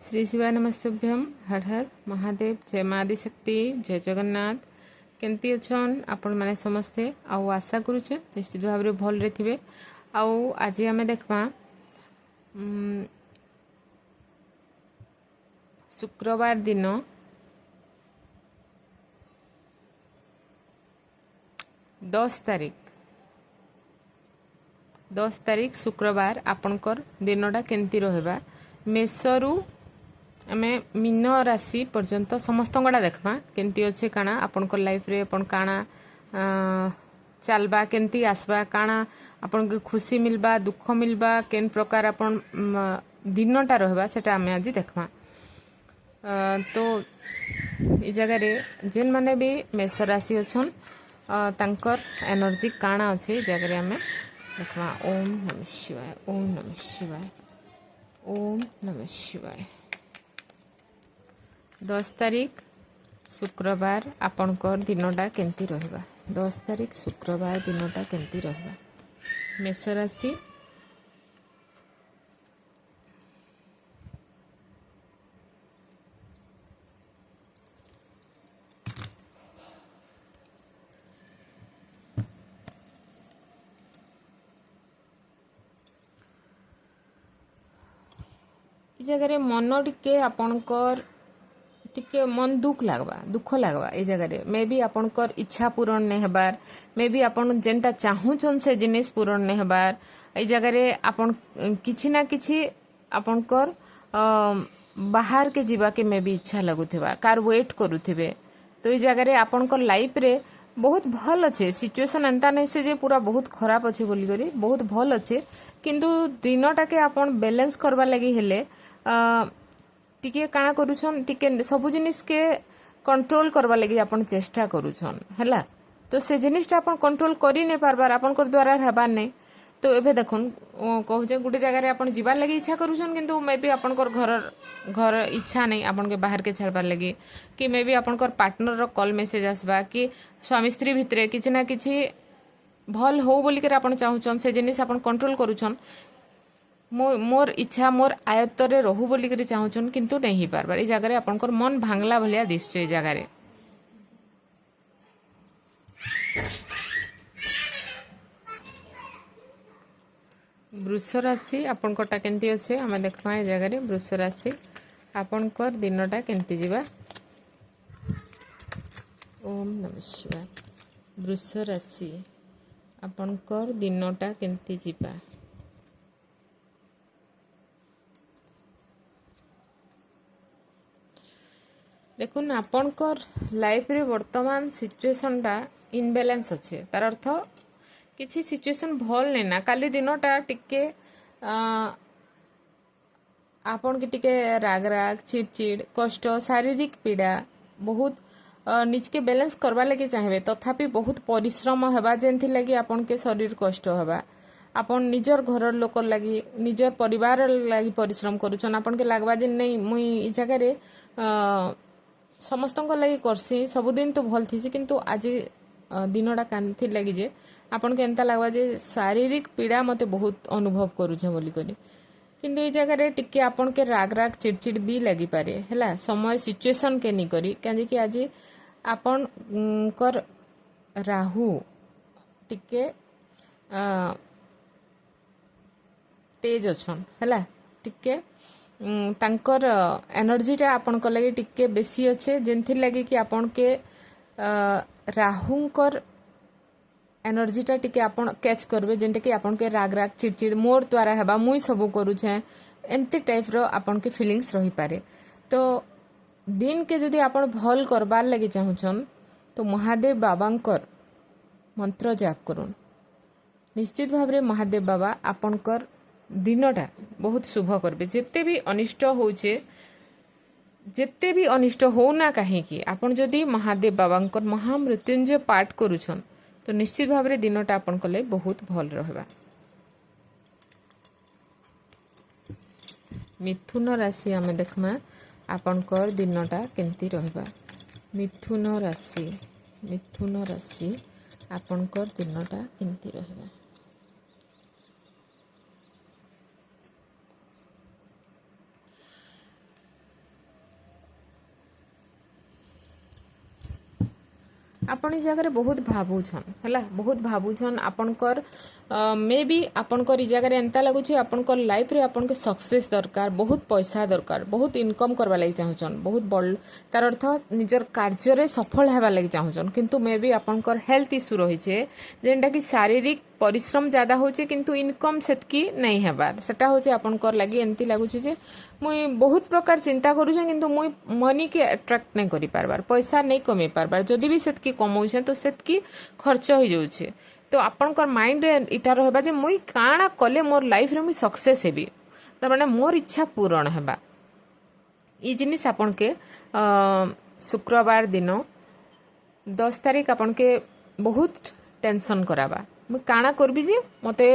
ଶ୍ରୀ ଶିବାୟ ନମସ୍ତୁଭ୍ୟମ୍। ହର ହର ମହାଦେବ। ଜୟ ମା ଆଦିଶକ୍ତି, ଜୟ ଜଗନ୍ନାଥ। କେମିତି ଅଛନ୍ ଆପଣମାନେ ସମସ୍ତେ? ଆଉ ଆଶା କରୁଛେ ନିଶ୍ଚିତ ଭାବରେ ଭଲରେ ଥିବେ। ଆଉ ଆଜି ଆମେ ଦେଖମା ଶୁକ୍ରବାର ଦିନ 10 ତାରିଖ, 10 ତାରିଖ ଶୁକ୍ରବାର ଆପଣଙ୍କର ଦିନଟା କେମିତି ରହିବା। ମେଷରୁ ଆମେ ମୀନ ରାଶି ପର୍ଯ୍ୟନ୍ତ ସମସ୍ତଙ୍କଟା ଦେଖମା, କେମିତି ଅଛେ, କାଣା ଆପଣଙ୍କର ଲାଇଫରେ ଆପଣ କାଣା ଚାଲବା, କେମିତି ଆସବା, କାଣା ଆପଣଙ୍କୁ ଖୁସି ମିଲବା, ଦୁଃଖ ମିଲବା, କେନ୍ ପ୍ରକାର ଆପଣ ଦିନଟା ରହିବା, ସେଟା ଆମେ ଆଜି ଦେଖମା। ତ ଏ ଜାଗାରେ ଯେନ୍ମାନେ ବି ମେଷ ରାଶି ଅଛନ୍, ତାଙ୍କର ଏନର୍ଜି କାଣା ଅଛେ ଏ ଜାଗାରେ ଆମେ ଦେଖମା। ଓମ୍ ନମଃ ଶିବାୟ, ଓମ୍ ନମଃ ଶିବାୟ, ଓମ୍ ନମଃ ଶିବାୟ। 10 ତାରିଖ ଶୁକ୍ରବାର ଆପଣଙ୍କର ଦିନଟା କେମିତି ରହିବା? 10 ତାରିଖ ଶୁକ୍ରବାର ଦିନଟା କେମିତି ରହିବା ମେଷ ରାଶି? ଏ ଜାଗାରେ ମନ ଟିକେ ଆପଣଙ୍କର ଟିକେ ମନ ଦୁଃଖ ଲାଗବା, ଦୁଃଖ ଲାଗବା। ଏ ଜାଗାରେ ମେ ବି ଆପଣଙ୍କର ଇଚ୍ଛା ପୂରଣ ନାଇଁ ହେବାର, ମେ ବି ଆପଣ ଯେନ୍ଟା ଚାହୁଁଛନ୍ ସେ ଜିନିଷ ପୂରଣ ନାଇଁ ହେବାର। ଏଇ ଜାଗାରେ ଆପଣ କିଛି ନା କିଛି ଆପଣଙ୍କର ବାହାରକେ ଯିବାକେ ମେ ବି ଇଚ୍ଛା ଲାଗୁଥିବା, କାର ୱେଟ୍ କରୁଥିବେ। ତ ଏଇ ଜାଗାରେ ଆପଣଙ୍କର ଲାଇଫରେ ବହୁତ ଭଲ ଅଛେ ସିଚୁଏସନ୍, ଏନ୍ତା ନାଇଁ ସେ ଯେ ପୁରା ବହୁତ ଖରାପ ଅଛେ ବୋଲିକରି, ବହୁତ ଭଲ ଅଛେ। କିନ୍ତୁ ଦିନଟାକେ ଆପଣ ବାଲାନ୍ସ କରବା ଲାଗି ହେଲେ ଟିକେ କାଣା କରୁଛନ୍, ଟିକେ ସବୁ ଜିନିଷକେ କଣ୍ଟ୍ରୋଲ କରବା ଲାଗି ଆପଣ ଚେଷ୍ଟା କରୁଛନ୍, ହେଲା। ତ ସେ ଜିନିଷଟା ଆପଣ କଣ୍ଟ୍ରୋଲ କରି ନାଇଁ ପାରବାର, ଆପଣଙ୍କର ଦ୍ୱାରା ହେବାର ନାଇଁ। ତ ଏବେ ଦେଖୁନ୍, କହୁଛେ ଗୋଟେ ଜାଗାରେ ଆପଣ ଯିବାର ଲାଗି ଇଚ୍ଛା କରୁଛନ୍, କିନ୍ତୁ ମେ ବି ଆପଣଙ୍କର ଘର ଇଚ୍ଛା ନାଇଁ ଆପଣକେ ବାହାରକେ ଛାଡ଼ବାର ଲାଗି, କି ମେ ବି ଆପଣଙ୍କର ପାର୍ଟନରର କଲ୍ ମେସେଜ ଆସବା, କି ସ୍ୱାମୀ ସ୍ତ୍ରୀ ଭିତରେ କିଛି ନା କିଛି ଭଲ ହଉ ବୋଲିକରି ଆପଣ ଚାହୁଁଛନ୍, ସେ ଜିନିଷ ଆପଣ କଣ୍ଟ୍ରୋଲ କରୁଛନ୍, ମୋର୍ ଇଚ୍ଛା ମୋର୍ ଆୟତ୍ତରେ ରହୁ ବୋଲିକରି ଚାହୁଁଛନ୍, କିନ୍ତୁ ନାଇଁ ହେଇପାରବାର। ଏଇ ଜାଗାରେ ଆପଣଙ୍କର ମନ ଭାଙ୍ଗଲା ଭଳିଆ ଦିଶୁଛି ଏଇ ଜାଗାରେ। ବୃଷ ରାଶି ଆପଣଙ୍କଟା କେମିତି ଅଛେ ଆମେ ଦେଖମା। ଏ ଜାଗାରେ ବୃଷ ରାଶି ଆପଣଙ୍କର ଦିନଟା କେମିତି ଯିବା? ଓମ୍ ନମଃ ଶିବାୟ। ବୃଷ ରାଶି ଆପଣଙ୍କର ଦିନଟା କେମିତି ଯିବା? ଦେଖୁନ୍, ଆପଣଙ୍କର ଲାଇଫରେ ବର୍ତ୍ତମାନ ସିଚୁଏସନଟା ଇନବାଲାନ୍ସ ଅଛେ। ତାର ଅର୍ଥ କିଛି ସିଚୁଏସନ୍ ଭଲ ନାଇଁ ନା। କାଲି ଦିନଟା ଟିକେ ଆପଣକେ ଟିକେ ରାଗ ରାଗ, ଚିଡ଼ ଚିଡ଼, କଷ୍ଟ, ଶାରୀରିକ ପୀଡ଼ା, ବହୁତ ନିଜକେ ବାଲାନ୍ସ କରବା ଲାଗି ଚାହିଁବେ, ତଥାପି ବହୁତ ପରିଶ୍ରମ ହେବା, ଯେନ୍ଥି ଲାଗି ଆପଣକେ ଶରୀର କଷ୍ଟ ହେବା। ଆପଣ ନିଜର ଘରର ଲୋକର ଲାଗି, ନିଜର ପରିବାର ଲାଗି ପରିଶ୍ରମ କରୁଛନ୍। ଆପଣକେ ଲାଗବା ଯେ ନାଇଁ, ମୁଇଁ ଇ ଜାଗାରେ ସମସ୍ତଙ୍କ ଲାଗି କରସି, ସବୁଦିନ ତ ଭଲ ଥିସି, କିନ୍ତୁ ଆଜି ଦିନଟା କାନ୍ଥି ଲାଗି ଯେ ଆପଣଙ୍କୁ ଏନ୍ତା ଲାଗବା ଯେ ଶାରୀରିକ ପୀଡ଼ା ମତେ ବହୁତ ଅନୁଭବ କରୁଛେ ବୋଲିକରି। କିନ୍ତୁ ଏଇ ଜାଗାରେ ଟିକେ ଆପଣକେ ରାଗ ରାଗ, ଚିଡ଼ ଚିଡ଼ ବି ଲାଗିପାରେ, ହେଲା, ସମୟ ସିଚୁଏସନ୍ କେ ନି କରି। କାହିଁକି ଆଜି ଆପଣଙ୍କର ରାହୁ ଟିକେ ତେଜ ଅଛନ୍, ହେଲା। ଟିକେ ତାଙ୍କର ଏନର୍ଜିଟା ଆପଣଙ୍କ ଲାଗି ଟିକେ ବେଶୀ ଅଛେ, ଯେନ୍ଥିର୍ ଲାଗି କି ଆପଣକେ ରାହୁଙ୍କର ଏନର୍ଜିଟା ଟିକେ ଆପଣ କ୍ୟାଚ୍ କରିବେ, ଯେନ୍ଟାକି ଆପଣକେ ରାଗ ରାଗ, ଚିଡ଼ ଚିଡ଼, ମୋର୍ ଦ୍ୱାରା ହେବା, ମୁଇଁ ସବୁ କରୁଛେଁ, ଏମିତି ଟାଇପ୍ର ଆପଣକେ ଫିଲିଙ୍ଗସ୍ ରହିପାରେ। ତ ଦିନକେ ଯଦି ଆପଣ ଭଲ୍ କରବାର୍ ଲାଗି ଚାହୁଁଛନ୍, ତ ମହାଦେବ ବାବାଙ୍କର ମନ୍ତ୍ର ଜାପ କରୁନ୍। ନିଶ୍ଚିତ ଭାବରେ ମହାଦେବ ବାବା ଆପଣଙ୍କର ଦିନଟା ବହୁତ ଶୁଭ କରିବେ। ଯେତେ ବି ଅନିଷ୍ଟ ହଉଛେ, ଯେତେ ବି ଅନିଷ୍ଟ ହଉନା କାହିଁକି, ଆପଣ ଯଦି ମହାଦେବ ବାବାଙ୍କର ମହାମୃତ୍ୟୁଞ୍ଜୟ ପାଠ କରୁଛନ୍, ତ ନିଶ୍ଚିତ ଭାବରେ ଦିନଟା ଆପଣଙ୍କ ଲାଗି ବହୁତ ଭଲ ରହିବା। ମିଥୁନ ରାଶି ଆମେ ଦେଖମା ଆପଣଙ୍କର ଦିନଟା କେମିତି ରହିବା। ମିଥୁନ ରାଶି, ମିଥୁନ ରାଶି ଆପଣଙ୍କର ଦିନଟା କେମିତି ରହିବା? ଆପଣ ଏ ଜାଗାରେ ବହୁତ ଭାବୁଛନ୍, ହେଲା, ବହୁତ ଭାବୁଛନ୍। ଆପଣଙ୍କର ମେ ବି ଆପଣଙ୍କର ଇ ଜାଗାରେ ଏନ୍ତା ଲାଗୁଛି, ଆପଣଙ୍କର ଲାଇଫ୍ରେ ଆପଣଙ୍କୁ ସକ୍ସେସ୍ ଦରକାର, ବହୁତ ପଇସା ଦରକାର, ବହୁତ ଇନକମ୍ କରବା ଲାଗି ଚାହୁଁଛନ୍, ବହୁତ ବଡ଼, ତାର ଅର୍ଥ ନିଜର କାର୍ଯ୍ୟରେ ସଫଳ ହେବା ଲାଗି ଚାହୁଁଛନ୍। କିନ୍ତୁ ମେ ବି ଆପଣଙ୍କର ହେଲ୍ଥ ଇସ୍ୟୁ ରହିଛେ, ଯେନ୍ଟାକି ଶାରୀରିକ ପରିଶ୍ରମ ଜ୍ୟାଦା ହଉଛେ କିନ୍ତୁ ଇନକମ୍ ସେତ୍କି ନାଇଁ ହେବାର୍। ସେଟା ହଉଛି ଆପଣଙ୍କର ଲାଗି ଏମିତି ଲାଗୁଛି ଯେ ମୁଇଁ ବହୁତ ପ୍ରକାର ଚିନ୍ତା କରୁଛେ କିନ୍ତୁ ମୁଇଁ ମନିକେ ଆଟ୍ରାକ୍ଟ ନାଇଁ କରିପାରବାର୍, ପଇସା ନାଇଁ କମେଇ ପାରବାର୍। ଯଦି ବି ସେତ୍କି କମଉଛେ ତ ସେତ୍କି ଖର୍ଚ୍ଚ ହେଇଯାଉଛେ। ତ ଆପଣଙ୍କର ମାଇଣ୍ଡରେ ଇଟା ରହିବା ଯେ ମୁଇଁ କାଣା କଲେ ମୋର୍ ଲାଇଫ୍ରେ ମୁଇଁ ସକ୍ସେସ୍ ହେବି, ତାମାନେ ମୋର୍ ଇଚ୍ଛା ପୂରଣ ହେବା। ଇ ଜିନିଷ ଆପଣକେ ଶୁକ୍ରବାର ଦିନ 10 ତାରିଖ ଆପଣକେ ବହୁତ ଟେନସନ୍ କରାବା, ମୁଇଁ କାଣା କରବି ଯେ ମତେ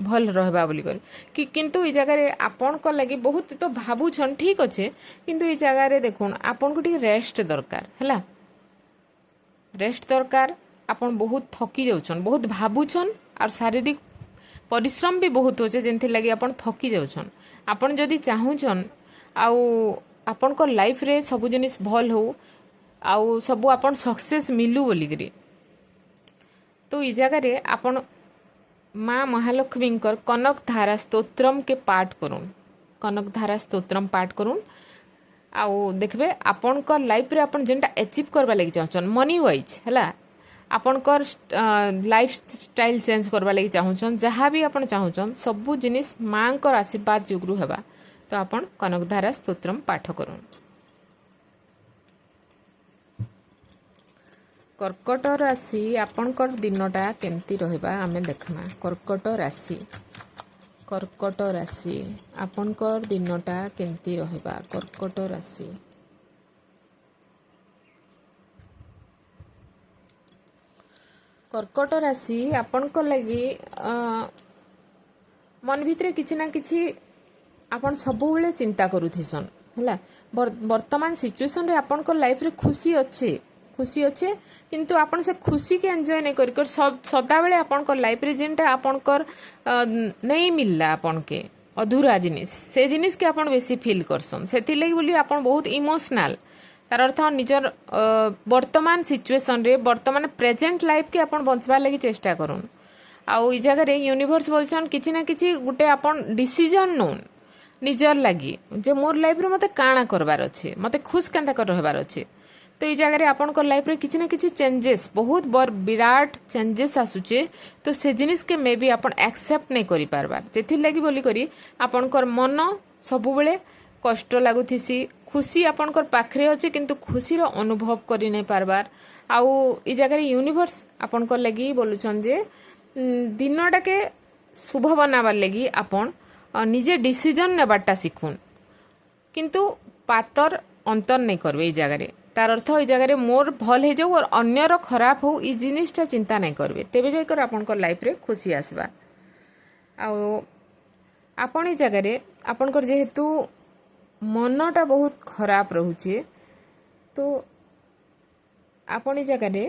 ଭଲ୍ ରହେବା ବୋଲିକରି କି। କିନ୍ତୁ ଇ ଜାଗାରେ ଆପଣଙ୍କ ଲାଗି ବହୁତ ତ ଭାବୁଛନ୍, ଠିକ୍ ଅଛେ, କିନ୍ତୁ ଇ ଜାଗାରେ ଦେଖୁନ୍ ଆପଣଙ୍କୁ ଟିକେ ରେଷ୍ଟ ଦରକାର, ହେଲା, ରେଷ୍ଟ ଦରକାର। ଆପଣ ବହୁତ ଥକି ଯାଉଛନ୍, ବହୁତ ଭାବୁଛନ୍ ଆର୍ ଶାରୀରିକ ପରିଶ୍ରମ ବି ବହୁତ ହଉଛେ, ଯେନ୍ଥିର୍ ଲାଗି ଆପଣ ଥକି ଯାଉଛନ୍। ଆପଣ ଯଦି ଚାହୁଁଛନ୍ ଆଉ ଆପଣଙ୍କ ଲାଇଫ୍ରେ ସବୁ ଜିନିଷ ଭଲ୍ ହଉ ଆଉ ସବୁ ଆପଣ ସକ୍ସେସ୍ ମିଲୁ ବୋଲିକିରି, ତ ଇ ଜାଗାରେ ଆପଣ ମା ମହାଲକ୍ଷ୍ମୀଙ୍କର କନକ ଧାରା ସ୍ତୋତ୍ରମ୍କେ ପାଠ କରୁନ୍, କନକ ଧାରା ସ୍ତୋତ୍ରମ୍ ପାଠ କରୁନ୍ ଆଉ ଦେଖିବେ ଆପଣଙ୍କ ଲାଇଫ୍ରେ ଆପଣ ଯେନ୍ଟା ଆଚିଭ୍ କରବା ଲାଗି ଚାହୁଁଛନ୍ ମନି ୱାଇଜ୍, ହେଲା, ଆପଣଙ୍କର ଲାଇଫ୍ ଷ୍ଟାଇଲ୍ ଚେଞ୍ଜ କରବା ଲାଗି ଚାହୁଁଛନ୍, ଯାହା ବି ଆପଣ ଚାହୁଁଛନ୍ ସବୁ ଜିନିଷ ମାଆଙ୍କର ଆଶୀର୍ବାଦ ଯୋଗୁଁ ହେବା। ତ ଆପଣ କନକଧାରା ସ୍ତୋତ୍ରମ୍ ପାଠ କରୁନ୍। କର୍କଟ ରାଶି ଆପଣଙ୍କର ଦିନଟା କେମିତି ରହିବା ଆମେ ଦେଖମା। କର୍କଟ ରାଶି, କର୍କଟ ରାଶି ଆପଣଙ୍କର ଦିନଟା କେମିତି ରହିବା? କର୍କଟ ରାଶି, କର୍କଟ ରାଶି ଆପଣଙ୍କ ଲାଗି ମନ ଭିତରେ କିଛି ନା କିଛି ଆପଣ ସବୁବେଳେ ଚିନ୍ତା କରୁଥିସନ୍, ହେଲା। ବର୍ତ୍ତମାନ ସିଚୁଏସନ୍ରେ ଆପଣଙ୍କ ଲାଇଫ୍ରେ ଖୁସି ଅଛି, ଖୁସି ଅଛେ, କିନ୍ତୁ ଆପଣ ସେ ଖୁସିକେ ଏନ୍ଜୟ ନାଇଁ କରି କରି ସଦାବେଳେ ଆପଣଙ୍କ ଲାଇଫ୍ରେ ଯେନ୍ଟା ଆପଣଙ୍କର ନେଇ ମିଳିଲା ଆପଣକେ ଅଧୁରା ଜିନିଷ, ସେ ଜିନିଷକେ ଆପଣ ବେଶୀ ଫିଲ୍ କରସନ୍। ସେଥିର୍ଲାଗି ବୋଲି ଆପଣ ବହୁତ ଇମୋସନାଲ୍। ତାର ଅର୍ଥ ନିଜର ବର୍ତ୍ତମାନ ସିଚୁଏସନ୍ରେ ବର୍ତ୍ତମାନ ପ୍ରେଜେଣ୍ଟ ଲାଇଫ୍କେ ଆପଣ ବଞ୍ଚବାର୍ ଲାଗି ଚେଷ୍ଟା କରୁନ୍। ଆଉ ଇ ଜାଗାରେ ୟୁନିଭର୍ସ ବୋଲଛନ୍ କିଛି ନା କିଛି ଗୋଟେ ଆପଣ ଡିସିଜନ୍ ନଉନ୍ ନିଜର ଲାଗି ଯେ ମୋର୍ ଲାଇଫ୍ରେ ମତେ କାଣା କରବାର୍ ଅଛି, ମତେ ଖୁସ୍ କେନ୍ତା କରି ରହିବାର୍ ଅଛି। ତ ଏଇ ଜାଗାରେ ଆପଣଙ୍କ ଲାଇଫ୍ରେ କିଛି ନା କିଛି ଚେଞ୍ଜେସ୍, ବହୁତ ବଡ଼ ବିରାଟ ଚେଞ୍ଜେସ୍ ଆସୁଛେ, ତ ସେ ଜିନିଷକେ ମେ ବି ଆପଣ ଆକ୍ସେପ୍ଟ ନାଇଁ କରିପାରବାର୍। ସେଥିର୍ଲାଗି ବୋଲିକରି ଆପଣଙ୍କର ମନ ସବୁବେଳେ କଷ୍ଟ ଲାଗୁଥିସି। ଖୁସି ଆପଣଙ୍କର ପାଖରେ ଅଛି କିନ୍ତୁ ଖୁସିର ଅନୁଭବ କରି ନାଇଁ ପାରବାର୍। ଆଉ ଏଇ ଜାଗାରେ ୟୁନିଭର୍ସ ଆପଣଙ୍କର ଲାଗି ବୋଲୁଛନ୍ ଯେ ଦିନଟାକେ ଶୁଭ ବନାବାର୍ ଲାଗି ଆପଣ ନିଜେ ଡିସିଜନ୍ ନେବାର୍ଟା ଶିଖୁନ୍, କିନ୍ତୁ ପାତର ଅନ୍ତର ନାଇଁ କରବେ ଏଇ ଜାଗାରେ। ତାର ଅର୍ଥ ଏଇ ଜାଗାରେ ମୋର୍ ଭଲ୍ ହେଇଯାଉ ଅର୍ ଅନ୍ୟର ଖରାପ ହଉ, ଇ ଜିନିଷଟା ଚିନ୍ତା ନାଇଁ କରବେ, ତେବେ ଯାଇକରି ଆପଣଙ୍କର ଲାଇଫ୍ରେ ଖୁସି ଆସବା। ଆଉ ଆପଣ ଏଇ ଜାଗାରେ ଆପଣଙ୍କର ଯେହେତୁ ମନଟା ବହୁତ ଖରାପ ରହୁଛେ, ତ ଆପଣ ଏଇ ଜାଗାରେ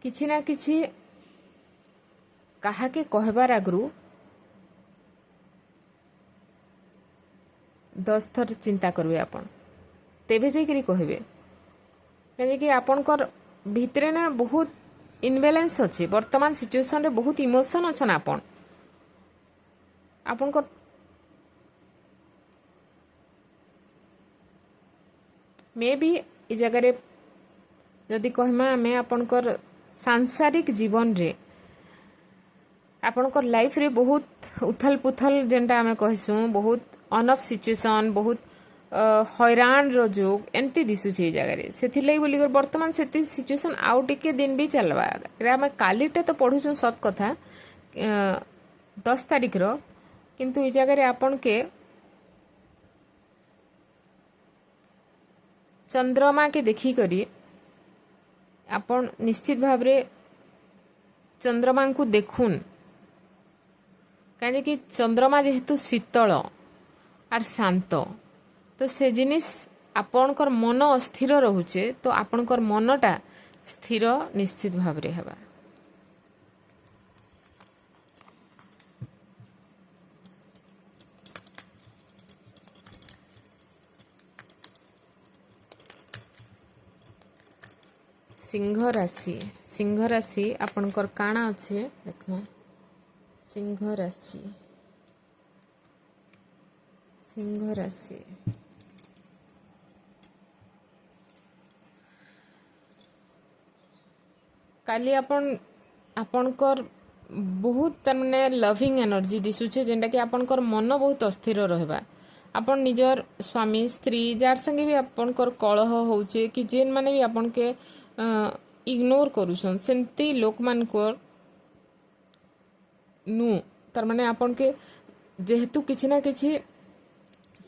କିଛି ନା କିଛି କାହାକେ କହିବାର ଆଗରୁ 10 ଥର ଚିନ୍ତା କରିବେ ଆପଣ, ତେବେ ଯାଇକରି କହିବେ। କାହିଁକି ଆପଣଙ୍କର ଭିତରେ ନା ବହୁତ ଇନବାଲାନ୍ସ ଅଛି, ବର୍ତ୍ତମାନ ସିଚୁଏସନ୍ରେ ବହୁତ ଇମୋସନ୍ ଅଛନ୍ ଆପଣ। ଆପଣଙ୍କର ମେ ବି ଏ ଜାଗାରେ ଯଦି କହିମା ଆମେ ଆପଣଙ୍କର ସାଂସାରିକ ଜୀବନରେ ଆପଣଙ୍କର ଲାଇଫ୍ରେ ବହୁତ ଉଥଲ ପୁଥଲ ଯେନ୍ଟା ଆମେ କହିସୁଁ, ବହୁତ ଅନ୍ ଅଫ୍ ସିଚୁଏସନ୍, ବହୁତ ହଇରାଣର ଯୁଗ ଏମିତି ଦିଶୁଛି ଏଇ ଜାଗାରେ। ସେଥିର୍ଲାଗି ବୋଲିକରି ବର୍ତ୍ତମାନ ସେତି ସିଚୁଏସନ୍ ଆଉ ଟିକେ ଦିନ ବି ଚାଲବା। ଏଇଟା ଆମେ କାଲିଟା ତ ପଢ଼ୁଛୁଁ ସତ କଥା, 10 ତାରିଖର, କିନ୍ତୁ ଏଇ ଜାଗାରେ ଆପଣକେ ଚନ୍ଦ୍ରମାକେ ଦେଖିକରି ଆପଣ ନିଶ୍ଚିତ ଭାବରେ ଚନ୍ଦ୍ରମାଙ୍କୁ ଦେଖୁନ୍, କାହିଁକି ଚନ୍ଦ୍ରମା ଯେହେତୁ ଶୀତଳ ଆର୍ ଶାନ୍ତ, ତ ସେ ଜିନିଷ ଆପଣଙ୍କର ମନ ଅସ୍ଥିର ରହୁଛେ, ତ ଆପଣଙ୍କର ମନଟା ସ୍ଥିର ନିଶ୍ଚିତ ଭାବରେ ହେବା। ସିଂହ ରାଶି, ସିଂହ ରାଶି ଆପଣଙ୍କର କାଣା ଅଛେ ଦେଖମା। ସିଂହ ରାଶି, ସିଂହ ରାଶି, କାଲି ଆପଣ ଆପଣଙ୍କର ବହୁତ ତାମାନେ ଲଭିଂ ଏନର୍ଜି ଦିଶୁଛେ, ଯେନ୍ଟାକି ଆପଣଙ୍କର ମନ ବହୁତ ଅସ୍ଥିର ରହିବା। ଆପଣ ନିଜର ସ୍ୱାମୀ ସ୍ତ୍ରୀ ଯାର ସାଙ୍ଗେ ବି ଆପଣଙ୍କର କଳହ ହଉଛେ କି ଯେନ୍ ମାନେ ବି ଆପଣକେ ଇଗ୍ନୋର କରୁଛନ୍, ସେମିତି ଲୋକମାନଙ୍କର ନୁ ତାର ମାନେ ଆପଣକେ ଯେହେତୁ କିଛି ନା କିଛି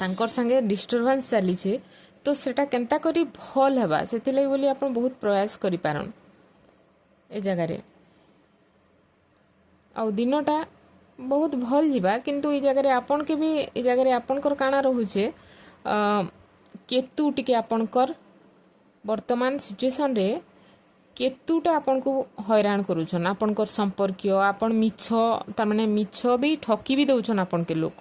ତାଙ୍କର ସାଙ୍ଗେ ଡିଷ୍ଟର୍ବାନ୍ସ ଚାଲିଛେ, ତ ସେଟା କେନ୍ତା କରି ଭଲ୍ ହେବା ସେଥିଲାଗି ବୋଲି ଆପଣ ବହୁତ ପ୍ରୟାସ କରିପାରନ୍ ଏ ଜାଗାରେ। ଆଉ ଦିନଟା ବହୁତ ଭଲ୍ ଯିବା, କିନ୍ତୁ ଏଇ ଜାଗାରେ ଆପଣକେ ବି ଏ ଜାଗାରେ ଆପଣଙ୍କର କାଣା ରହୁଛେ, କେତୁ ଟିକେ ଆପଣଙ୍କର ବର୍ତ୍ତମାନ ସିଚୁଏସନ୍ରେ କେତୁଟା ଆପଣଙ୍କୁ ହଇରାଣ କରୁଛନ୍। ଆପଣଙ୍କର ସମ୍ପର୍କୀୟ ଆପଣ ମିଛ ତାମାନେ ମିଛ ବି ଠକି ବି ଦଉଛନ୍ ଆପଣକେ ଲୋକ।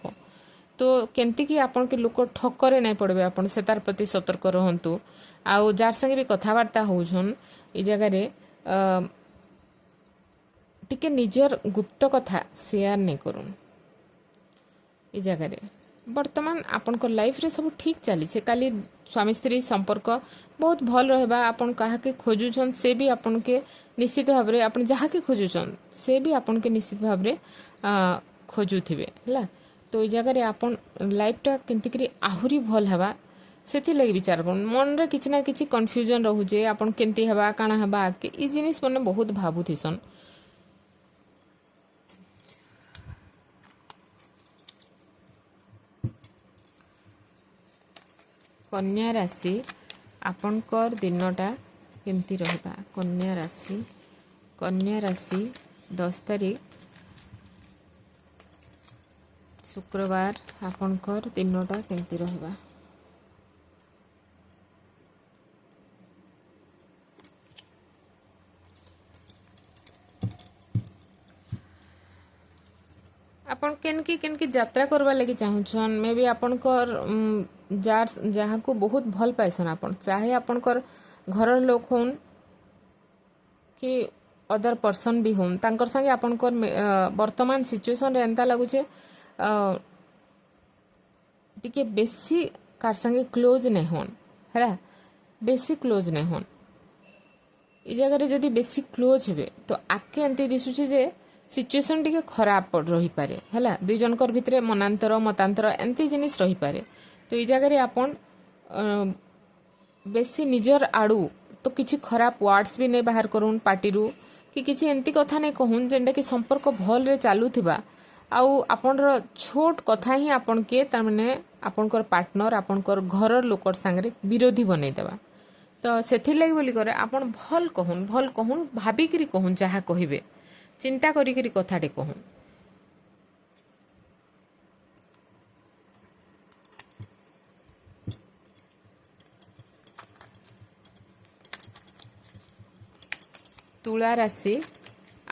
ତ କେମିତିକି ଆପଣକେ ଲୋକ ଠକରେ ନାଇଁ ପଡ଼ବେ, ଆପଣ ସେ ତାର ପ୍ରତି ସତର୍କ ରହନ୍ତୁ। ଆଉ ଯାର ସାଙ୍ଗେ ବି କଥାବାର୍ତ୍ତା ହଉଛନ୍ ଏଇ ଜାଗାରେ ଟିକେ ନିଜର ଗୁପ୍ତ କଥା ସେୟାର ନାଇଁ କରୁନ୍। ଏ ଜାଗାରେ ବର୍ତ୍ତମାନ ଆପଣଙ୍କ ଲାଇଫ୍ରେ ସବୁ ଠିକ୍ ଚାଲିଛେ। କାଲି ସ୍ୱାମୀ ସ୍ତ୍ରୀ ସମ୍ପର୍କ ବହୁତ ଭଲ ରହିବା। ଆପଣ କାହାକେ ଖୋଜୁଛନ୍ ସେ ବି ଆପଣକେ ନିଶ୍ଚିତ ଭାବରେ, ଆପଣ ଯାହାକେ ଖୋଜୁଛନ୍ ସେ ବି ଆପଣକେ ନିଶ୍ଚିତ ଭାବରେ ଖୋଜୁଥିବେ ହେଲା। ତ ଏଇ ଜାଗାରେ ଆପଣ ଲାଇଫ୍ଟା କେମିତିକରି ଆହୁରି ଭଲ ହେବା ସେଥିଲାଗି ବିଚାର କରୁନ୍। ମନରେ କିଛି ନା କିଛି କନଫ୍ୟୁଜନ୍ ରହୁଛେ, ଆପଣ କେମିତି ହେବା କାଣା ହେବା ଆଗ୍କେ, ଇ ଜିନିଷ୍ ମାନେ ବହୁତ ଭାବୁଥିସନ୍। କନ୍ୟା ରାଶି ଆପଣଙ୍କର ଦିନଟା କେମିତି ରହିବା? କନ୍ୟା ରାଶି, କନ୍ୟା ରାଶି 10 ତାରିଖ ଶୁକ୍ରବାର ଆପଣଙ୍କର ଦିନଟା କେମିତି ରହିବା? ଆପଣ କେନକି କେନକି ଯାତ୍ରା କରବା ଲାଗି ଚାହୁଁଛନ୍? ମେ ବି ଆପଣଙ୍କର ଯାର ଯାହାକୁ ବହୁତ ଭଲ ପାଇସନ୍ ଆପଣ, ଚାହେ ଆପଣଙ୍କର ଘରର ଲୋକ ହଉନ୍ କି ଅଦର ପର୍ସନ୍ ବି ହଉନ୍, ତାଙ୍କର ସାଙ୍ଗେ ଆପଣଙ୍କର ବର୍ତ୍ତମାନ ସିଚୁଏସନ୍ରେ ଏନ୍ତା ଲାଗୁଛେ ଟିକେ ବେଶୀ କାର୍ ସାଙ୍ଗେ କ୍ଲୋଜ୍ ନାଇଁ ହଉନ୍ ହେଲା, ବେଶୀ କ୍ଲୋଜ୍ ନାଇଁ ହଉନ୍। ଏ ଜାଗାରେ ଯଦି ବେଶୀ କ୍ଲୋଜ୍ ହେବେ ତ ଆଗ୍କେ ଏମିତି ଦିଶୁଛେ ଯେ ସିଚୁଏସନ୍ ଟିକେ ଖରାପ ରହିପାରେ ହେଲା। ଦୁଇ ଜଣଙ୍କର ଭିତରେ ମନାନ୍ତର ମତାନ୍ତର ଏମିତି ଜିନିଷ ରହିପାରେ। ତ ଏଇ ଜାଗାରେ ଆପଣ ବେଶୀ ନିଜର ଆଡ଼ୁ ତ କିଛି ଖରାପ ୱାର୍ଡ଼ସ୍ ବି ନାଇଁ ବାହାର କରୁନ୍ ପାଟିରୁ, କି କିଛି ଏମିତି କଥା ନାଇଁ କହୁନ୍ ଯେନ୍ଟାକି ସମ୍ପର୍କ ଭଲରେ ଚାଲୁଥିବା। ଆଉ ଆପଣର ଛୋଟ କଥା ହିଁ ଆପଣକେ ତାମାନେ ଆପଣଙ୍କର ପାର୍ଟନର ଆପଣଙ୍କର ଘରର ଲୋକର ସାଙ୍ଗରେ ବିରୋଧୀ ବନେଇଦେବା। ତ ସେଥିର୍ଲାଗି ବୋଲିକରି ଆପଣ ଭଲ୍ କହୁନ୍, ଭଲ୍ କହୁନ୍, ଭାବିକିରି କହୁନ୍, ଯାହା କହିବେ ଚିନ୍ତା କରିକିରି କଥାଟେ କହୁନ୍। ତୁଳା ରାଶି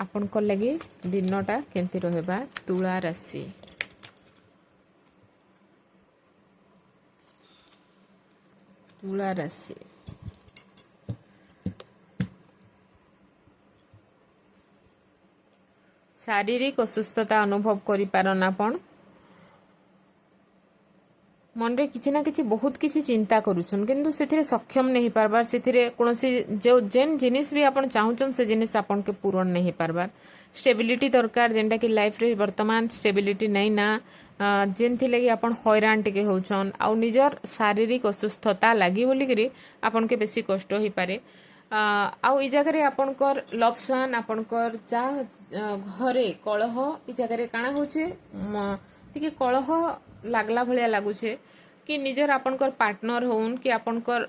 ଆପଣଙ୍କର ଲାଗି ଦିନଟା କେମିତି ରହିବା? ତୁଳା ରାଶି, ତୁଳା ରାଶି ଶାରୀରିକ ଅସୁସ୍ଥତା ଅନୁଭବ କରିପାରନ୍ ଆପଣ। ମନରେ କିଛି ନା କିଛି ବହୁତ କିଛି ଚିନ୍ତା କରୁଛନ୍, କିନ୍ତୁ ସେଥିରେ ସକ୍ଷମ ନାଇଁ ହେଇପାରବାର୍। ସେଥିରେ କୌଣସି ଯେଉଁ ଯେନ୍ ଜିନିଷ ବି ଆପଣ ଚାହୁଁଛନ୍ ସେ ଜିନିଷ ଆପଣକେ ପୂରଣ ନାଇଁ ହେଇପାରବାର୍। ଷ୍ଟେବିଲିଟି ଦରକାର, ଯେନ୍ଟାକି ଲାଇଫ୍ରେ ବର୍ତ୍ତମାନ ଷ୍ଟେବିଲିଟି ନାଇଁ ନା, ଯେନ୍ଥିଲାଗି ଆପଣ ହଇରାଣ ଟିକେ ହଉଛନ୍। ଆଉ ନିଜର ଶାରୀରିକ ଅସୁସ୍ଥତା ଲାଗି ବୋଲିକିରି ଆପଣକେ ବେଶୀ କଷ୍ଟ ହେଇପାରେ। ଆଉ ଏଇ ଜାଗାରେ ଆପଣଙ୍କର ଲଭ୍ ସ୍ୱାନ୍ ଆପଣଙ୍କର ଯାହା ଘରେ କଳହ, ଏଇ ଜାଗାରେ କାଣା ହଉଛେ, ଟିକେ କଳହ ଲାଗଲା ଭଳିଆ ଲାଗୁଛେ କି ନିଜର ଆପଣଙ୍କର ପାର୍ଟନର ହଉନ୍ କି ଆପଣଙ୍କର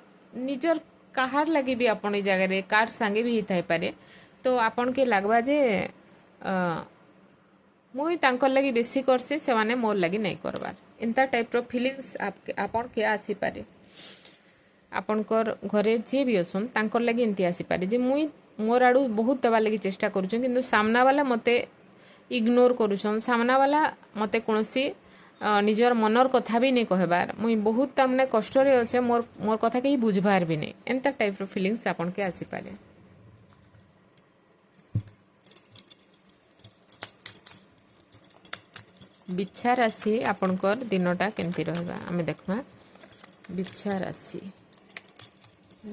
ନିଜର କାହାର ଲାଗି ବି ଆପଣ ଏଇ ଜାଗାରେ କାହାର ସାଙ୍ଗେ ବି ହେଇଥାଇପାରେ। ତ ଆପଣକେ ଲାଗ୍ବା ଯେ ମୁଇଁ ତାଙ୍କର ଲାଗି ବେଶୀ କର୍ସି, ସେମାନେ ମୋର୍ ଲାଗି ନାଇଁ କରବାର୍, ଏନ୍ତା ଟାଇପ୍ର ଫିଲିଙ୍ଗସ୍ ଆପଣକେ ଆସିପାରେ। ଆପଣଙ୍କର ଘରେ ଯିଏ ବି ଅଛନ୍ ତାଙ୍କର ଲାଗି ଏମିତି ଆସିପାରେ ଯେ ମୁଇଁ ମୋର୍ ଆଡ଼ୁ ବହୁତ ଦେବାର୍ ଲାଗି ଚେଷ୍ଟା କରୁଛେଁ, କିନ୍ତୁ ସାମ୍ନାବାଲା ମୋତେ ଇଗ୍ନୋର କରୁଛନ୍, ସାମ୍ନାବାଲା ମୋତେ କୌଣସି ନିଜର ମନର କଥା ବି ନାଇଁ କହେବାର୍, ମୁଇଁ ବହୁତ ତାମାନେ କଷ୍ଟରେ ଅଛେ, ମୋର୍ କଥା କେହି ବୁଝବାର୍ ବି ନାଇଁ, ଏନ୍ତା ଟାଇପ୍ର ଫିଲିଙ୍ଗସ୍ ଆପଣକେ ଆସିପାରେ। ବିଛା ରାଶି ଆପଣଙ୍କର ଦିନଟା କେମିତି ରହିବା ଆମେ ଦେଖମା। ବିଛା ରାଶି,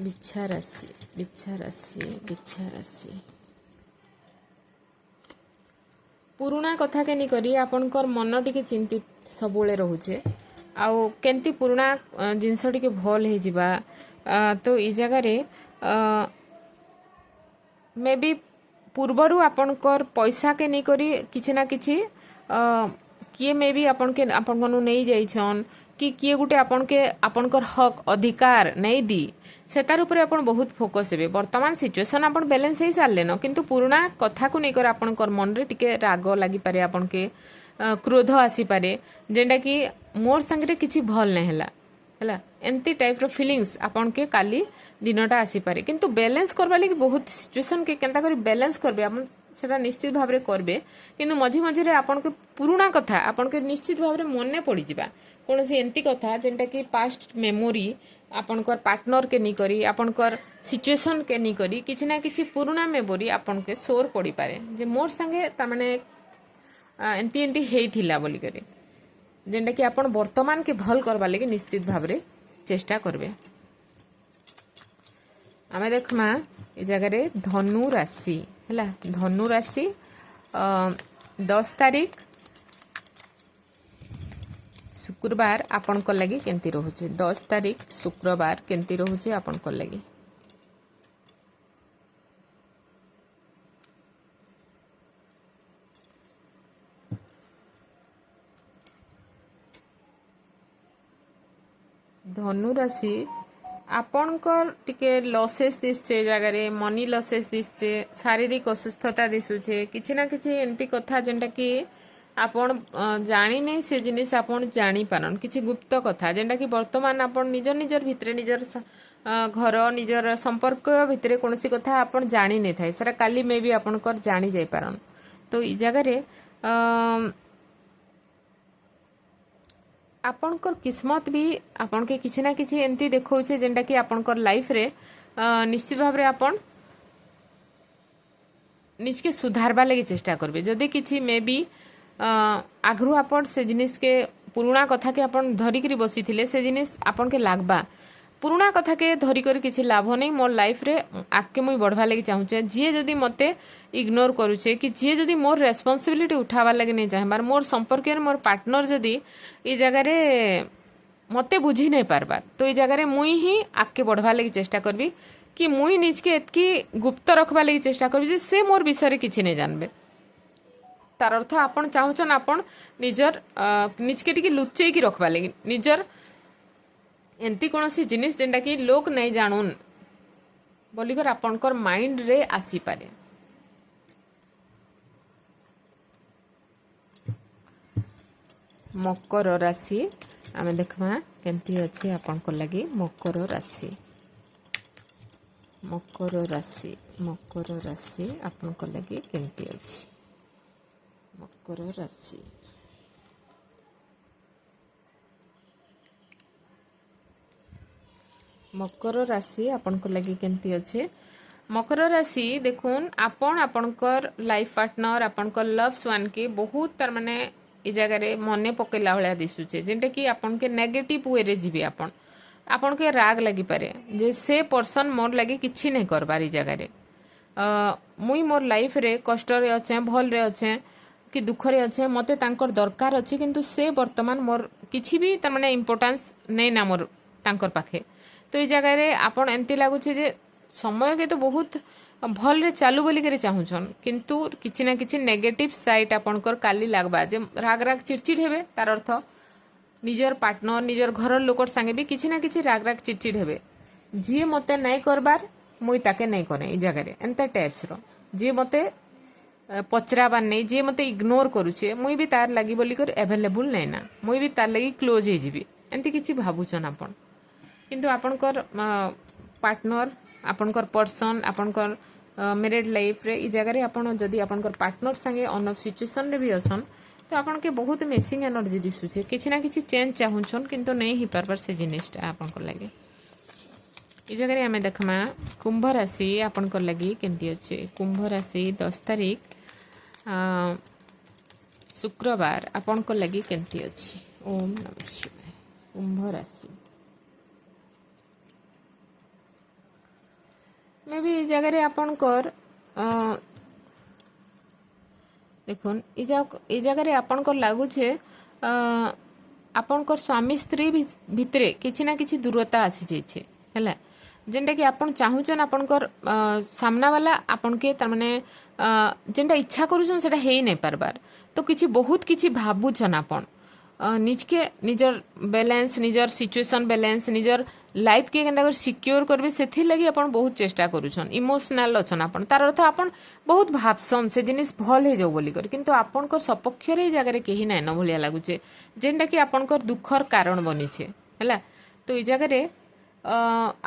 ବିଛା ରାଶି, ବିଛା ରାଶି, ବିଛା ରାଶି। ପୁରୁଣା କଥା କେ ନେଇ କରି ଆପଣଙ୍କର ମନ ଟିକେ ଚିନ୍ତିତ ସବୁବେଳେ ରହୁଛେ, ଆଉ କେମିତି ପୁରୁଣା ଜିନିଷ ଟିକେ ଭଲ୍ ହେଇଯିବା। ତ ଏଇ ଜାଗାରେ ମେ ବି ପୂର୍ବରୁ ଆପଣଙ୍କର ପଇସାକେ ନେଇକରି କିଛି ନା କିଛି କିଏ ମେ ବି ଆପଣକେ ଆପଣଙ୍କନୁ ନେଇ ଯାଇଛନ୍ କି କିଏ ଗୋଟେ ଆପଣକେ ଆପଣଙ୍କର ହକ୍ ଅଧିକାର ନେଇ ଦି, ସେତାର ଉପରେ ଆପଣ ବହୁତ ଫୋକସ୍ ହେବେ। ବର୍ତ୍ତମାନ ସିଚୁଏସନ୍ ଆପଣ ବାଲାନ୍ସ ହେଇ ସାରିଲେନ, କିନ୍ତୁ ପୁରୁଣା କଥାକୁ ନେଇକରି ଆପଣଙ୍କର ମନରେ ଟିକେ ରାଗ ଲାଗିପାରେ, ଆପଣକେ କ୍ରୋଧ ଆସିପାରେ, ଯେନ୍ଟାକି ମୋର୍ ସାଙ୍ଗରେ କିଛି ଭଲ୍ ନାଇଁ ହେଲା, ହେଲା ଏମିତି ଟାଇପ୍ର ଫିଲିଙ୍ଗସ୍ ଆପଣକେ କାଲି ଦିନଟା ଆସିପାରେ। କିନ୍ତୁ ବାଲାନ୍ସ କରବା ଲାଗି ବହୁତ ସିଚୁଏସନ୍କେ କେନ୍ତା କରି ବାଲାନ୍ସ କରିବେ ଆପଣ ସେଟା ନିଶ୍ଚିତ ଭାବରେ କରିବେ, କିନ୍ତୁ ମଝି ମଝିରେ ଆପଣଙ୍କୁ ପୁରୁଣା କଥା ଆପଣକେ ନିଶ୍ଚିତ ଭାବରେ ମନେ ପଡ଼ିଯିବା। କୌଣସି ଏମିତି କଥା ଯେନ୍ଟାକି ପାଷ୍ଟ ମେମୋରି ଆପଣଙ୍କର ପାର୍ଟନର୍କେ ନେଇକରି ଆପଣଙ୍କର ସିଚୁଏସନ୍କେ ନେଇକରି କିଛି ନା କିଛି ପୁରୁଣା ମେମୋରି ଆପଣକେ ସୋର ପଡ଼ିପାରେ ଯେ ମୋର୍ ସାଙ୍ଗେ ତାମାନେ ଏମିତି ଏମିତି ହେଇଥିଲା ବୋଲିକରି, ଯେନ୍ଟାକି ଆପଣ ବର୍ତ୍ତମାନକେ ଭଲ୍ କରବାର୍ ଲାଗି ନିଶ୍ଚିତ ଭାବରେ ଚେଷ୍ଟା କରିବେ। ଆମେ ଦେଖମା ଏ ଜାଗାରେ ଧନୁ ରାଶି ହେଲା। ଧନୁ ରାଶି 10 ତାରିଖ ଶୁକ୍ରବାର ଆପଣଙ୍କ ଲାଗି କେମିତି ରହୁଛି? 10 ତାରିଖ ଶୁକ୍ରବାର କେମିତି ରହୁଛି ଆପଣଙ୍କ ଲାଗି? ଧନୁ ରାଶି ଆପଣଙ୍କର ଟିକେ ଲସେସ୍ ଦିଶୁଛେ, ଏ ଜାଗାରେ ମନି ଲସେସ୍ ଦିଶୁଛେ, ଶାରୀରିକ ଅସୁସ୍ଥତା ଦିଶୁଛେ, କିଛି ନା କିଛି ଏମିତି କଥା ଯେନ୍ଟାକି ଆପଣ ଜାଣିନେ ସେ ଜିନିଷ ଆପଣ ଜାଣିପାରନ୍, କିଛି ଗୁପ୍ତ କଥା ଯେନ୍ଟାକି ବର୍ତ୍ତମାନ ଆପଣ ନିଜ ନିଜର ଭିତରେ ନିଜର ଘର ନିଜର ସମ୍ପର୍କ ଭିତରେ କୌଣସି କଥା ଆପଣ ଜାଣି ନେଇଥାଏ, ସେଟା କାଲି ମେ ବି ଆପଣଙ୍କର ଜାଣି ଯାଇପାରନ୍। ତ ଏଇ ଜାଗାରେ ଆପଣଙ୍କର କିସ୍ମତ ବି ଆପଣକେ କିଛି ନା କିଛି ଏମିତି ଦେଖାଉଛେ ଯେନ୍ଟାକି ଆପଣଙ୍କର ଲାଇଫ୍ରେ ନିଶ୍ଚିତ ଭାବରେ ଆପଣ ନିଜକେ ସୁଧାରବା ଲାଗି ଚେଷ୍ଟା କରିବେ। ଯଦି କିଛି ମେ ବି ଆଗରୁ ଆପଣ ସେ ଜିନିଷକେ ପୁରୁଣା କଥାକେ ଆପଣ ଧରିକିରି ବସିଥିଲେ, ସେ ଜିନିଷ ଆପଣକେ ଲାଗ୍ବା। ପୁରୁଣା କଥାକେ ଧରିକରି କିଛି ଲାଭ ନେଇ, ମୋର୍ ଲାଇଫ୍ରେ ଆଗ୍କେ ମୁଇଁ ବଢ଼ବା ଲାଗି ଚାହୁଁଛେ। ଯିଏ ଯଦି ମୋତେ ଇଗ୍ନୋର କରୁଛେ କି ଯିଏ ଯଦି ମୋର୍ ରେସ୍ପନ୍ସିବିଲିଟି ଉଠାବାର୍ ଲାଗି ନେଇ ଚାହେଁବାର୍, ମୋର୍ ସମ୍ପର୍କୀୟରେ ମୋର୍ ପାର୍ଟନର ଯଦି ଏଇ ଜାଗାରେ ମୋତେ ବୁଝି ନାଇଁ ପାରବାର୍, ତ ଏଇ ଜାଗାରେ ମୁଇଁ ହିଁ ଆଗ୍କେ ବଢ଼ବାର୍ ଲାଗି ଚେଷ୍ଟା କରିବି କି ମୁଇଁ ନିଜକେ ଏତ୍କି ଗୁପ୍ତ ରଖବାର୍ ଲାଗି ଚେଷ୍ଟା କରିବି ଯେ ସେ ମୋର୍ ବିଷୟରେ କିଛି ନାଇଁ ଜାନବେ। ତାର ଅର୍ଥ ଆପଣ ଚାହୁଁଛନ୍ ଆପଣ ନିଜର ନିଜକେ ଟିକେ ଲୁଚେଇକି ରଖବାର୍ ଲାଗି, ନିଜର ଏମିତି କୌଣସି ଜିନିଷ ଯେନ୍ଟାକି ଲୋକ ନାଇଁ ଜାଣୁନ୍ ବୋଲିକରି ଆପଣଙ୍କର ମାଇଣ୍ଡରେ ଆସିପାରେ। ମକର ରାଶି ଆମେ ଦେଖମା କେମିତି ଅଛି ଆପଣଙ୍କ ଲାଗି। ମକର ରାଶି, ମକର ରାଶି, ମକର ରାଶି ଆପଣଙ୍କ ଲାଗି କେମିତି ଅଛି? ମକର ରାଶି, ମକର ରାଶି ଆପଣଙ୍କ ଲାଗି କେମିତି ଅଛି? ମକର ରାଶି ଦେଖୁନ୍ ଆପଣ ଆପଣଙ୍କର ଲାଇଫ୍ ପାର୍ଟନର ଆପଣଙ୍କର ଲଭ୍ସ ୱାନ୍କେ ବହୁତ ତାର ମାନେ ଏ ଜାଗାରେ ମନେ ପକେଇଲା ଭଳିଆ ଦିଶୁଛେ, ଯେନ୍ଟାକି ଆପଣକେ ନେଗେଟିଭ୍ ୱେରେ ଯିବେ। ଆପଣକେ ରାଗ ଲାଗିପାରେ ଯେ ସେ ପର୍ସନ୍ ମୋର୍ ଲାଗି କିଛି ନାଇଁ କରବାର୍ ଏଇ ଜାଗାରେ, ମୁଇଁ ମୋର୍ ଲାଇଫ୍ରେ କଷ୍ଟରେ ଅଛେଁ, ଭଲ୍ରେ ଅଛେଁ କି ଦୁଃଖରେ ଅଛେଁ, ମୋତେ ତାଙ୍କର ଦରକାର ଅଛି, କିନ୍ତୁ ସେ ବର୍ତ୍ତମାନ ମୋର୍ କିଛି ବି ତାମାନେ ଇମ୍ପୋର୍ଟାନ୍ସ ନେଇ ନା ମୋର୍ ତାଙ୍କର ପାଖେ। ତ ଏଇ ଜାଗାରେ ଆପଣ ଏମିତି ଲାଗୁଛେ ଯେ ସମୟକେ ତ ବହୁତ ଭଲରେ ଚାଲୁ ବୋଲିକରି ଚାହୁଁଛନ୍, କିନ୍ତୁ କିଛି ନା କିଛି ନେଗେଟିଭ୍ ସାଇଟ୍ ଆପଣଙ୍କର କାଲି ଲାଗ୍ବା ଯେ ରାଗ ରାଗ ଚିଡ଼ଚିଡ଼ ହେବେ। ତାର ଅର୍ଥ ନିଜର ପାର୍ଟନର ନିଜର ଘରର ଲୋକର ସାଙ୍ଗେ ବି କିଛି ନା କିଛି ରାଗ ରାଗ ଚିଡ଼ଚିଡ଼ ହେବେ। ଯିଏ ମୋତେ ନାଇଁ କରବାର୍ ମୁଇଁ ତାକେ ନାଇଁ କରେ ଏଇ ଜାଗାରେ, ଏନ୍ତା ଟାଇପ୍ସର। ଯିଏ ମୋତେ ପଚରାବାର ନାଇଁ, ଯିଏ ମୋତେ ଇଗ୍ନୋର କରୁଛେ, ମୁଇଁ ବି ତାର ଲାଗି ବୋଲିକରି ଆଭେଲେବୁଲ୍ ନାଇଁ ନା, ମୁଇଁ ବି ତାର ଲାଗି କ୍ଲୋଜ୍ ହେଇଯିବି, ଏମିତି କିଛି ଭାବୁଛନ୍ ଆପଣ। କିନ୍ତୁ ଆପଣଙ୍କର ପାର୍ଟନର ଆପଣଙ୍କର ପର୍ସନ୍ ଆପଣଙ୍କର ମ୍ୟାରିଡ୍ ଲାଇଫ୍ରେ ଏଇ ଜାଗାରେ ଆପଣ ଯଦି ଆପଣଙ୍କର ପାର୍ଟନର ସାଙ୍ଗେ ଅନ୍ ଅଫ୍ ସିଚୁଏସନ୍ରେ ବି ଅଛନ୍, ତ ଆପଣକେ ବହୁତ ମିସିଂ ଏନର୍ଜି ଦିଶୁଛେ, କିଛି ନା କିଛି ଚେଞ୍ଜ ଚାହୁଁଛନ୍ କିନ୍ତୁ ନେଇ ହେଇପାରବାର୍ ସେ ଜିନିଷଟା ଆପଣଙ୍କର ଲାଗି। ଏଇ ଜାଗାରେ ଆମେ ଦେଖମା କୁମ୍ଭ ରାଶି ଆପଣଙ୍କର ଲାଗି କେମିତି ଅଛି। କୁମ୍ଭ ରାଶି 10 ତାରିଖ ଶୁକ୍ରବାର ଆପଣଙ୍କ ଲାଗି କେମିତି ଅଛି? ଓମ୍ ନମଃ ଶିବାୟ। କୁମ୍ଭ ରାଶି। ମେ ବି ଏ ଜାଗାରେ ଆପଣଙ୍କର, ଦେଖୁନ୍, ଏ ଜାଗାରେ ଆପଣଙ୍କର ଲାଗୁଛେ ଆପଣଙ୍କର ସ୍ୱାମୀ ସ୍ତ୍ରୀ ଭିତରେ କିଛି ନା କିଛି ଦୂରତା ଆସିଯାଇଛେ, ହେଲା, ଯେନ୍ଟାକି ଆପଣ ଚାହୁଁଛନ୍ ଆପଣଙ୍କର ସାମ୍ନାବାଲା ଆପଣକେ ତାମାନେ ଯେନ୍ଟା ଇଚ୍ଛା କରୁଛନ୍ ସେଟା ହେଇ ନାଇଁ ପାରବାର୍। ତ କିଛି ବହୁତ କିଛି ଭାବୁଛନ୍ ଆପଣ ନିଜକେ, ନିଜର ବାଲାନ୍ସ, ନିଜର ସିଚୁଏସନ୍ ବାଲାନ୍ସ, ନିଜର ଲାଇଫ୍ କେ କେନ୍ତା କରି ସିକ୍योर କରିବେ, ସେଥିର୍ଲାଗି ଆପଣ ବହୁତ ଚେଷ୍ଟା କରୁଛନ୍। ଇମୋସନାଲ ଅଛନ୍ ଆପଣ। ତାର ଅର୍ଥ ଆପଣ ବହୁତ ଭାବସନ୍ ସେ ଜିନିଷ ଭଲ ହେଇଯାଉ ବୋଲିକରି, କିନ୍ତୁ ଆପଣଙ୍କର ସପକ୍ଷରେ ଏଇ ଜାଗାରେ କେହି ନାଇଁନ ଭଳିଆ ଲାଗୁଛେ, ଯେନ୍ଟାକି ଆପଣଙ୍କର ଦୁଃଖର କାରଣ ବନିଛେ, ହେଲା। ତ ଏଇ ଜାଗାରେ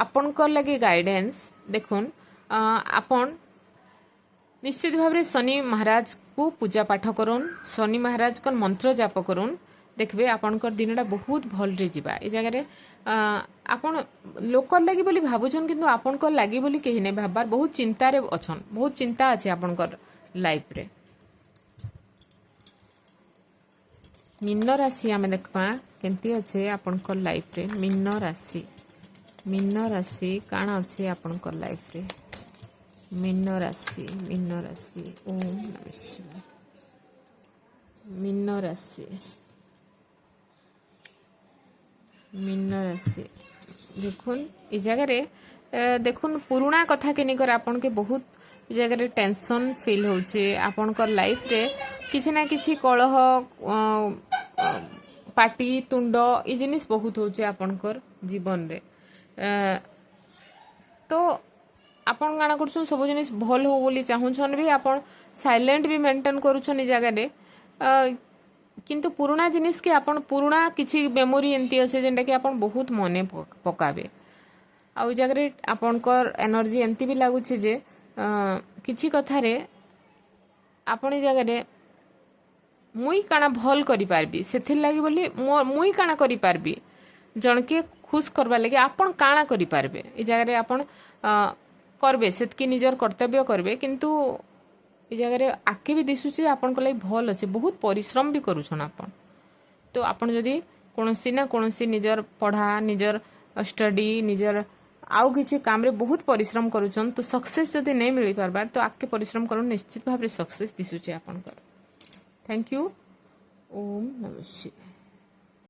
ଆପଣଙ୍କର ଲାଗି ଗାଇଡେନ୍ସ ଦେଖୁନ୍, ଆପଣ ନିଶ୍ଚିତ ଭାବରେ ଶନି ମହାରାଜକୁ ପୂଜା ପାଠ କରୁନ୍, ଶନି ମହାରାଜଙ୍କ ମନ୍ତ୍ର ଜାପ କରୁନ୍। ଦେଖିବେ ଆପଣଙ୍କର ଦିନଟା ବହୁତ ଭଲରେ ଯିବା। ଏ ଜାଗାରେ ଆପଣ ଲୋକର ଲାଗି ବୋଲି ଭାବୁଛନ୍, କିନ୍ତୁ ଆପଣଙ୍କର ଲାଗି ବୋଲି କେହି ନାଇଁ ଭାବବାର। ବହୁତ ଚିନ୍ତାରେ ଅଛନ୍, ବହୁତ ଚିନ୍ତା ଅଛି ଆପଣଙ୍କର ଲାଇଫରେ। ମୀନ ରାଶି ଆମେ ଦେଖମା କେମିତି ଅଛେ ଆପଣଙ୍କର ଲାଇଫରେ। ମୀନ ରାଶି, ମୀନ ରାଶି କାଣା ଅଛି ଆପଣଙ୍କର ଲାଇଫରେ? ମୀନ ରାଶି, ମୀନ ରାଶି, ଓମ୍ ନମଃ ଶିବାୟ। ମୀନ ରାଶି, ମୀନ ରାଶି। ଦେଖୁନ୍, ଏ ଜାଗାରେ ଦେଖୁନ୍, ପୁରୁଣା କଥା କେନିକର ଆପଣକେ ବହୁତ ଏ ଜାଗାରେ ଟେନସନ୍ ଫିଲ୍ ହଉଛେ। ଆପଣଙ୍କର ଲାଇଫରେ କିଛି ନା କିଛି କଳହ, ପାଟି ତୁଣ୍ଡ ଏ ଜିନିଷ ବହୁତ ହଉଛେ ଆପଣଙ୍କର ଜୀବନରେ। ତ ଆପଣ କାଣା କରୁଛନ୍? ସବୁ ଜିନିଷ ଭଲ ହଉ ବୋଲି ଚାହୁଁଛନ୍ ବି, ଆପଣ ସାଇଲେଣ୍ଟ ବି ମେଣ୍ଟେନ୍ କରୁଛନ୍ ଏ ଜାଗାରେ, କିନ୍ତୁ ପୁରୁଣା ଜିନିଷକେ ଆପଣ, ପୁରୁଣା କିଛି ମେମୋରି ଏମିତି ଅଛେ ଯେନ୍ଟାକି ଆପଣ ବହୁତ ମନେ ପକାବେ। ଆଉ ଏ ଜାଗାରେ ଆପଣଙ୍କର ଏନର୍ଜି ଏମିତି ବି ଲାଗୁଛି ଯେ କିଛି କଥାରେ ଆପଣ ଏ ଜାଗାରେ ମୁଇଁ କାଣା ଭଲ କରିପାରିବି, ସେଥିର୍ଲାଗି ବୋଲି ମୁଇଁ କାଣା କରିପାରିବି, ଜଣକେ ଖୁସ୍ କରବାର୍ ଲାଗି ଆପଣ କାଣା କରିପାରିବେ, ଏ ଜାଗାରେ ଆପଣ କରବେ ସେତ୍କି ନିଜର କର୍ତ୍ତବ୍ୟ କରବେ। କିନ୍ତୁ ଏ ଜାଗାରେ ଆଗ୍କେ ବି ଦିଶୁଛି ଆପଣଙ୍କ ଲାଗି ଭଲ ଅଛି। ବହୁତ ପରିଶ୍ରମ ବି କରୁଛନ୍ ଆପଣ। ତ ଆପଣ ଯଦି କୌଣସି ନା କୌଣସି ନିଜର ପଢ଼ା, ନିଜର ଷ୍ଟଡି, ନିଜର ଆଉ କିଛି କାମରେ ବହୁତ ପରିଶ୍ରମ କରୁଛନ୍, ତ ସକ୍ସେସ୍ ଯଦି ନାଇଁ ମିଳି ପାରବାର, ତ ଆଗ୍କେ ପରିଶ୍ରମ କରୁନ୍, ନିଶ୍ଚିତ ଭାବରେ ସକ୍ସେସ୍ ଦିଶୁଛି ଆପଣଙ୍କର। Thank you. Om Namah Shivaya.